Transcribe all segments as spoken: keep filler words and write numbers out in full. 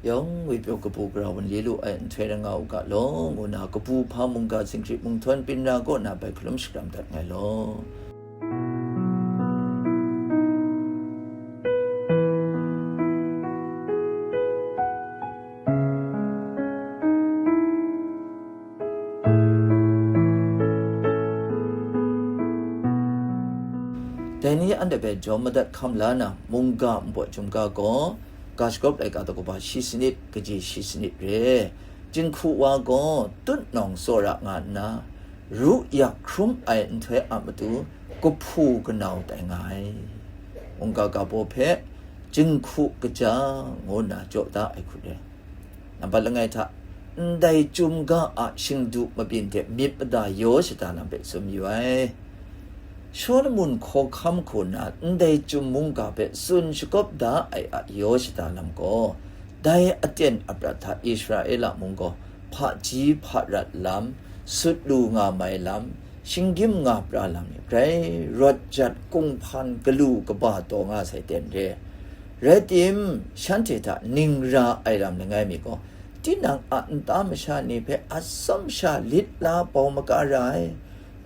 Yawng ngwi pyaw kabu gara wunli lu ai nhtoi rai nga u ga law, ngu na kabu hpa mungga singhkrit munghtawn byin ra kaw na bai hkalum shakram dat ngai law. Dai ni anhte hpe jawm madat hkam la na, mungga npawt chyum ga gaw, ga shagawp laika daw kaba shi sanit, kaji shi sanit re. Jinghku wa gaw tutnawng tsawra nga nna, ru yak hkrum ai nhtoi a matu kahpu kanau tai nga ai. Mungga ga baw hpe, jinghku kaja ngu nna jaw da ai hku re. Nambat langai hta, ndai chyum ga a shingdu mabyin hte myit mada yaw shada lam hpe tsun yu ai. Shawlumon hkawhkam hku na ndai chyum mungga hpe tsun shagawp da ai a yaw shada lam gaw, dai aten aprat hta Israela mung gaw hpaji hparat lam, sut lu nga mai lam, shinggyim nga pra lam ni grai rawt jat kunghpan galu kaba taw nga sai ten re. Rai tim, shanhte hta ning ra ai lam langai mi gaw, tinang a nta masha ni hpe atsawm sha lit la bau maka ra ai,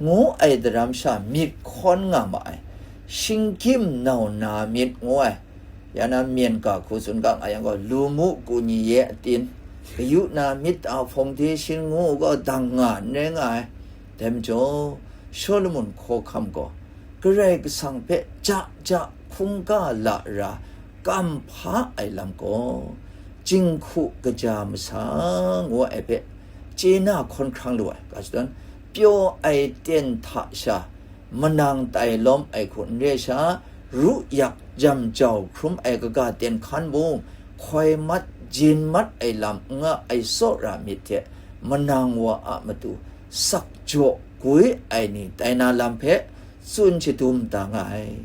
ngu ai daram sha myit hkawn nga ma ai, shinggyim nau na myit ngu ai, ya na myen ga hku tsun ga nga yang gaw, lu mu ku ni ye atin, kayu na myit a hpawng de shin ngu gaw dang nga n rai nga ai. Dai majaw, Shawlumon hkawhkam gaw Karai Kasang hpe ja ja hkungga la ra kam hpa ai lam gaw, jinghku kaja masa ngu ai hpe chye na hkawn hkrang lu ai. Ga shadawn, pyaw ai ten hta sha, manang tai lawm ai hku n re sha, ru yak jam jau hkrum ai kaga ten hkan mung, hkoi mat, jin mat ai lam n nga ai tsawra myit hte, manang wa a matu sak jaw gwi ai ni tai na lam hpe tsun shadum da nga ai.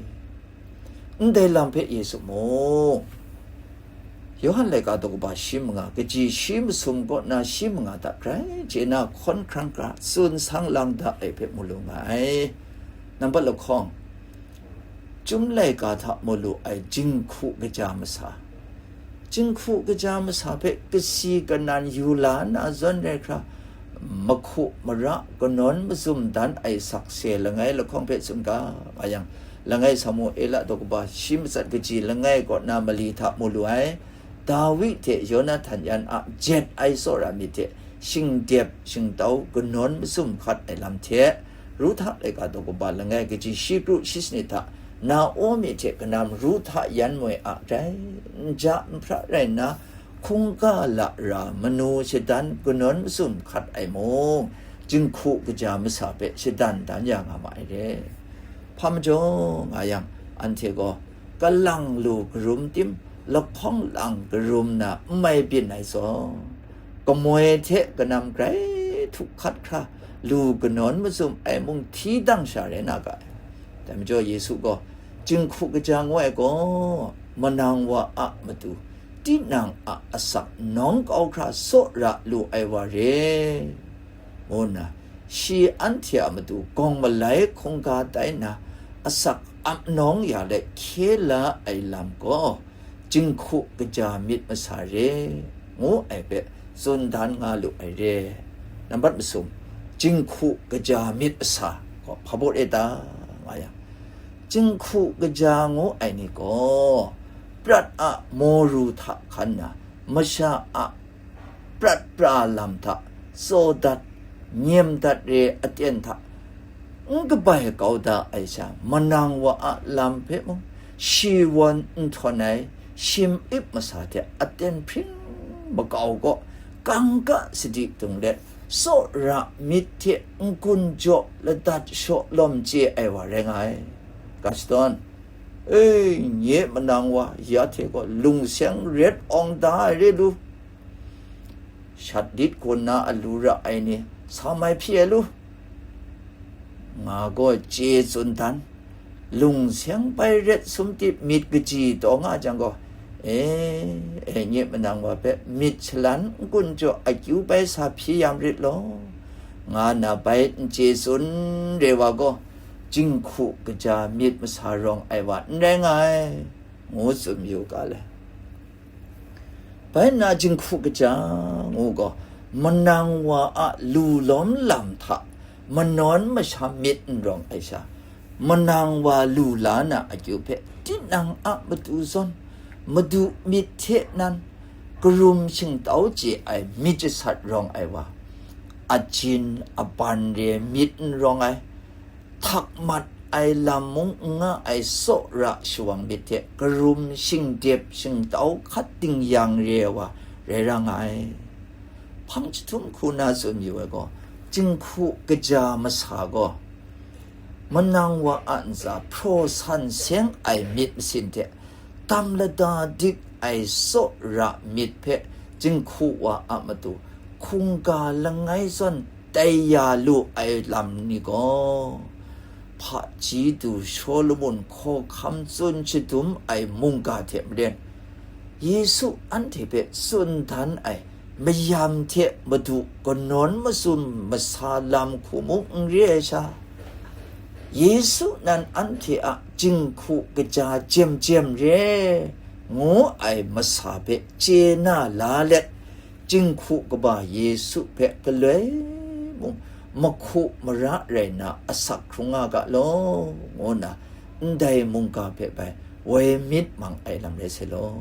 Ndai lam hpe Yesu mung, Yawhan laika daw kaba shi manga, kaji shi masum kaw na shi manga hta grai chye na hkawn hkrang hkra tsun sang lang da ai hpe mu lu nga ai. Nambat lahkawng, Chyum laika hta mu lu ai jinghku kaja masa. Jinghku kaja masa hpe kasi kanan yu la na zawn rai hkra, mahku mara kanawn mazum dan ai sakse langai lahkawng hpe tsun ga, nga yang, langai Samuela daw kaba shi matsat kaji langai kaw na mali hta mu lu ai, Dawi hte Yonahtan yan a jet ai tsawra myit hte shingdep shingtau kanawn mazum hkat ai lam hte, Ruhta laika daw kaba langai kaji shi kru shi sanit hta Naomi hte kanam Ruhta yan moi a grai n ja n hpra rai nna, hkungga la ra manu shadan kanawn mazum hkat ai mung, jinghku kaja masa hpe shadan dan ya nga ma ai re. Hpa majaw nga yang, anhte gaw kalang lu karum tim, lahkawng lang karum na n mai byin ai zawn, kamoi hte kanam grai htuk hkat hkra lu kanawn mazum ai mung hti dang sha rai na ga ai. Dai majaw Yesu gaw, jinghku kaja ngu ai gaw, manang wa a matu, tinang a asak nawng kau hkra tsawra lu ai wa re, ngu nna, shi anhte a matu gawng malai hkungga tai nna, asak ap nawng ya let hkye la ai lam gaw, jinghku kaja myit masa re, ngu ai hpe tsun dan nga lu ai re. Nambat masum, jinghku kaja myit masa gaw hpa baw re ta, nga yang, jinghku kaja ngu ai ni gaw, prat a moru hta hkan na, masha a prat pra lam hta, tsaw dat, nyem dat re aten hta, n kabai kau da ai sha, manang wa a lam hpe mung, shi wan n htawn ai, shim ip masa hte aten hpring makau gaw, kangka sadi dung let, tsawra myit hte n-gun jaw ladat shaw lawm chye ai wa rai nga ai. Ga shadawn, e, nye manang wa, ya hte gaw lungseng ret awng da ai re lu, shat lit gun na alu ra ai ni, sa mai hpyi ai lu, nga gaw chye tsun dan, lungseng bai ret sum tip myit kaji taw nga jang gaw, e, e, nye manang wa hpe myit shalan n-gun jaw akyu bai sa hpyi yam rit law, nga na bai n chye tsun re wa gaw, jinghku kaja myit masa rawng ai wa n rai nga ai, ngu tsun yu ga le. Bai nna, jinghku kaja ngu gaw, manang wa a lu lawm lam hta manawn masham myit n rawng ai sha, manang wa lu la na akyu hpe, tinang a matu zawn, madu myit hte nan, karum shingtau chye ai myit jasat rawng ai wa, ajin aban re myit n rawng ai, htak mat ai lam mung n nga ai tsawra shawang myit hte karum shingdep shingtau hkat ding yang re ai wa rai ra nga ai. Hpang jahtum hku na tsun yu ai gaw, jinghku kaja masa gaw, manang wa a ntsa hpraw san seng ai myit masin hte, tam lada dik ai tsawra myit hpe jinghku wa a matu hkungga langai zawn tai ya lu ai lam ni gaw, hpaji du Shawlumon hkawhkam tsun shadum ai mungga hte maren, Yesu anhte hpe tsun dan ai mayam hte madu kanawn mazum masa lam hku mung n re ai sha, Yesu nan anhte a jinghku kaja jem jem re, ngu ai masa hpe chye na la let, jinghku kaba Yesu hpe galoi mung mahku mara rai nna asak hkrung nga ga law, ngu nna ndai mungga hpe bai woi myit mang ai lam rai sai law.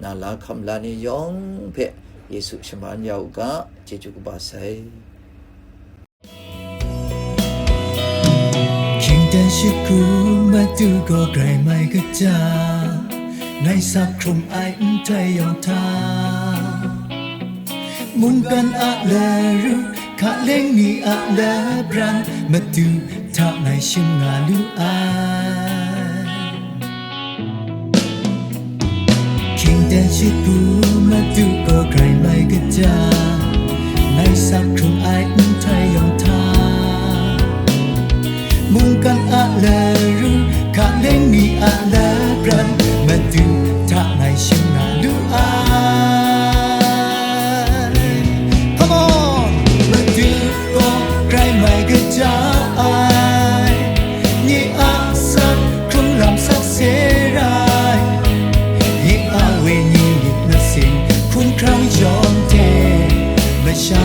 Na la hkam la ni yawng hpe Yesu shaman ya u ga, chyeju kaba sai. Hkying dan shagu madu gaw grai mai kaja, ngai sak hkrum ai ndai yawng hta, mungkan a laru, hkaleng ni a labran, madu hta ngai shim nga lu ai. Hkying dan shagu madu gaw grai mai kaja, ngai sak hkrung ai ndai yawng hta, mungkan a laru, hkaleng ni a labran, madu hta ngai shim nga lu ai. Come on! Madu gaw grai mai kaja ai, nye a sak hkrung lam sakse rai, nye a wenyi myit masin hkungkrang yawng hte, masha